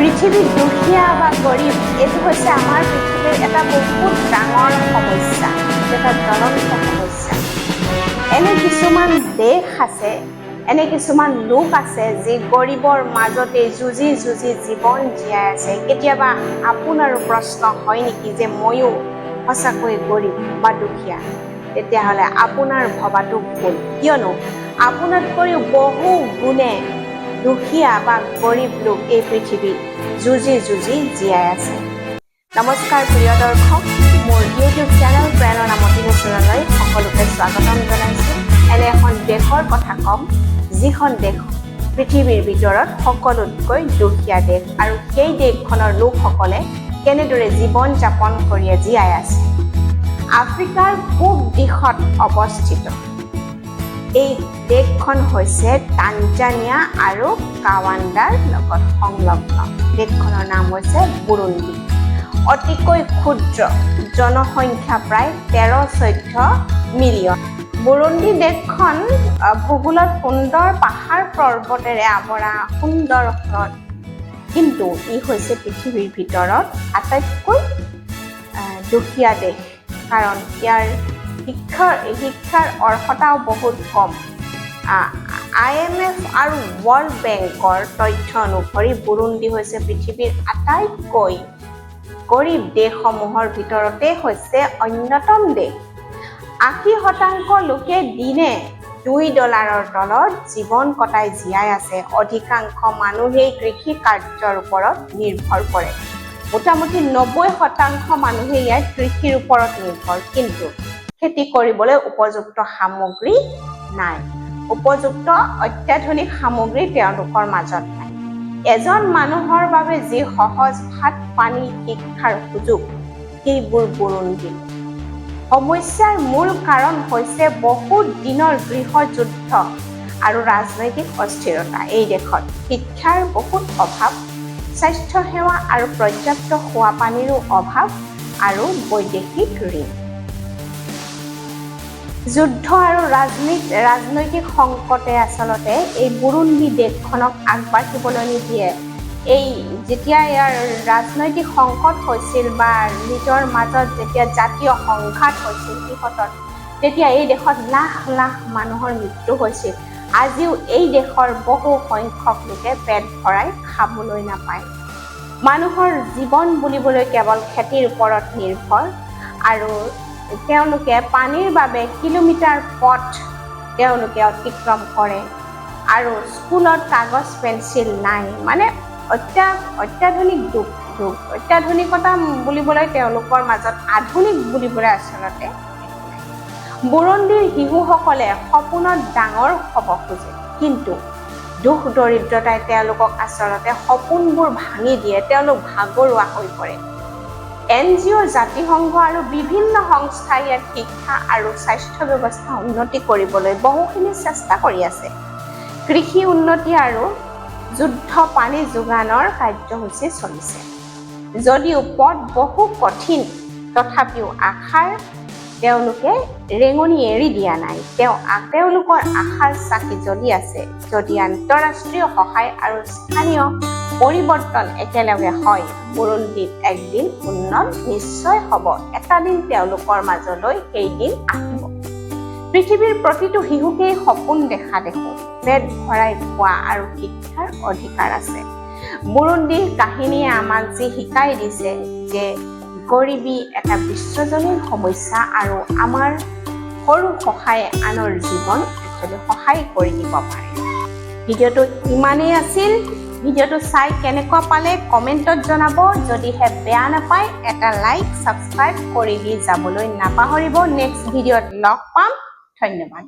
পৃথিৱীত দুখীয়া বা গৰীব, এইটো হৈছে আমাৰ পৃথিৱীৰ এটা বহুত ডাঙৰ সমস্যা, এটা জ্বলন্ত সমস্যা। এনে কিছুমান দেশ আছে, এনে কিছুমান লোক আছে যি গৰীবৰ মাজতে যুঁজি যুঁজি জীৱন জীয়াই আছে। কেতিয়াবা আপোনাৰো প্ৰশ্ন হয় নেকি যে ময়ো সঁচাকৈ গৰীব বা দুখীয়া? তেতিয়াহ'লে আপোনাৰ ভবাটো ভুল। কিয়নো আপোনাতকৈও বহু গুণে দুখীয়া বা গৰীব লোক এই পৃথিৱীত যুঁজি যুঁজি জীয়াই আছে। নমস্কাৰ প্ৰিয় দৰ্শক, মোৰ ইউটিউব চেনেল প্ৰেৰণা মটিভেশ্যনলৈ সকলোকে স্বাগতম জনাইছোঁ। এনে এখন দেশৰ কথা ক'ম, যিখন দেশ পৃথিৱীৰ ভিতৰত সকলোতকৈ দুখীয়া দেশ আৰু সেই দেশখনৰ লোকসকলে কেনেদৰে জীৱন যাপন কৰিয়ে জীয়াই আছে। আফ্ৰিকাৰ পূব দিশত অৱস্থিত এই দেশখন হৈছে তানজানিয়া আৰু ৰুৱাণ্ডাৰ লগত সংলগ্ন। দেশখনৰ নাম হৈছে বুৰুণ্ডী। অতিকৈ ক্ষুদ্ৰ, জনসংখ্যা প্ৰায় 13-14 মিলিয়ন। বুৰুণ্ডী দেশখন ভূগোলত সুন্দৰ পাহাৰ পৰ্বতেৰে আৱৰা সুন্দৰ হ্ৰদ। কিন্তু ই হৈছে পৃথিৱীৰ ভিতৰত আটাইতকৈ দুখীয়া দেশ, কাৰণ ইয়াৰ শিক্ষাৰ অৰ্হতাও বহুত কম। আইএমএফ আৰু ৱৰ্ল্ড বেংকৰ তথ্য অনুসৰি বুৰুণ্ডী হৈছে পৃথিৱীৰ আটাইতকৈ গৰীব দেশসমূহৰ ভিতৰতে হৈছে অন্যতম দেশ। 80% লোকে দিনে 2 ডলাৰৰ তলত জীৱন কটাই জীয়াই আছে। অধিকাংশ মানুহেই কৃষি কাৰ্যৰ ওপৰত নিৰ্ভৰ কৰে। মোটামুটি 90% মানুহে ইয়াত কৃষিৰ ওপৰত নিৰ্ভৰ। কিন্তু খেতি কৰিবলৈ উপযুক্ত সামগ্ৰী নাই, উপযুক্ত অত্যাধুনিক সামগ্ৰী তেওঁলোকৰ মাজত নাই। এজন মানুহৰ বাবে যি সহজ ভাত, পানী, শিক্ষাৰ সুযোগ, সেইবোৰ বুৰুণ্ডীত। সমস্যাৰ মূল কাৰণ হৈছে বহুত দিনৰ গৃহযুদ্ধ আৰু ৰাজনৈতিক অস্থিৰতা। এই দেশত শিক্ষাৰ বহুত অভাৱ, স্বাস্থ্য সেৱা আৰু পৰ্যাপ্ত খোৱা পানীৰো অভাৱ আৰু বৈদেশিক ঋণ। যুদ্ধ আৰু ৰাজনৈতিক সংকটে আচলতে এই বুৰুণ্ডী দেশখনক আগবাঢ়িবলৈ নিদিয়ে। এই যেতিয়া ইয়াৰ ৰাজনৈতিক সংকট হৈছিল বা নিজৰ মাজত যেতিয়া জাতীয় সংঘাত হৈছিল সিহঁতৰ, তেতিয়া এই দেশত লাখ লাখ মানুহৰ মৃত্যু হৈছিল। আজিও এই দেশৰ বহু সংখ্যক লোকে পেট ভৰাই খাবলৈ নাপায়। মানুহৰ জীৱন বুলিবলৈ কেৱল খেতিৰ ওপৰত নিৰ্ভৰ আৰু তেওঁলোকে পানীৰ বাবে কিলোমিটাৰ পথ তেওঁলোকে অতিক্ৰম কৰে আৰু স্কুলত কাগজ পেঞ্চিল নাই। মানে অত্যাধুনিক যুগ যুগ অত্যাধুনিকতা বুলিবলৈ তেওঁলোকৰ মাজত আধুনিক বুলিবলৈ আচলতে একো নাই। বুৰণ্ডীৰ শিশুসকলে সপোনত ডাঙৰ হ'ব খোজে, কিন্তু দুখ দৰিদ্ৰতাই তেওঁলোকক আচলতে সপোনবোৰ ভাঙি দিয়ে। তেওঁলোক ভাগৰুৱা হৈ পৰে। এনজিঅ', জাতিসংঘ আৰু বিভিন্ন সংস্থাই ইয়াত শিক্ষা আৰু স্বাস্থ্য ব্যৱস্থা উন্নতি কৰিবলৈ বহুখিনি চেষ্টা কৰি আছে। কৃষি উন্নতি আৰু বিশুদ্ধ পানী যোগানৰ কাৰ্যসূচী চলিছে। যদিও পথ বহু কঠিন, তথাপিও আশাৰ তেওঁলোকে ৰেঙনি এৰি দিয়া নাই। তেওঁলোকৰ আশাৰ চাকি জ্বলি আছে। যদি আন্তঃৰাষ্ট্ৰীয় সহায় আৰু স্থানীয় পৰিৱৰ্তন একেলগে হয়, বুৰুণ্ডিত একদিন উন্নত নিশ্চয় হ'ব। এটা দিন তেওঁলোকৰ মাজলৈ সেই দিন আহিব। পৃথিৱীৰ প্ৰতিটো শিশুকেই সপোন দেখা দেখোঁ। পেট ভৰাই খোৱা আৰু শিক্ষাৰ অধিকাৰ আছে। বুৰুণ্ডিৰ কাহিনীয়ে আমাক যি শিকাই দিছে যে গৰিবী এটা বিশ্বজনীন সমস্যা আৰু আমাৰ সৰু সহায়ে আনৰ জীৱন একচুৱেলি সহায় কৰি দিব পাৰে। ভিডিঅ'টো ইমানেই আছিল। ভিডিঅ'টো চাই কেনেকুৱা পালে কমেণ্টত জনাব। যদিহে বেয়া নাপায়, এটা লাইক, ছাবস্ক্ৰাইব কৰি দি যাবলৈ নাপাহৰিব। নেক্সট ভিডিঅ'ত লগ পাম। ধন্যবাদ।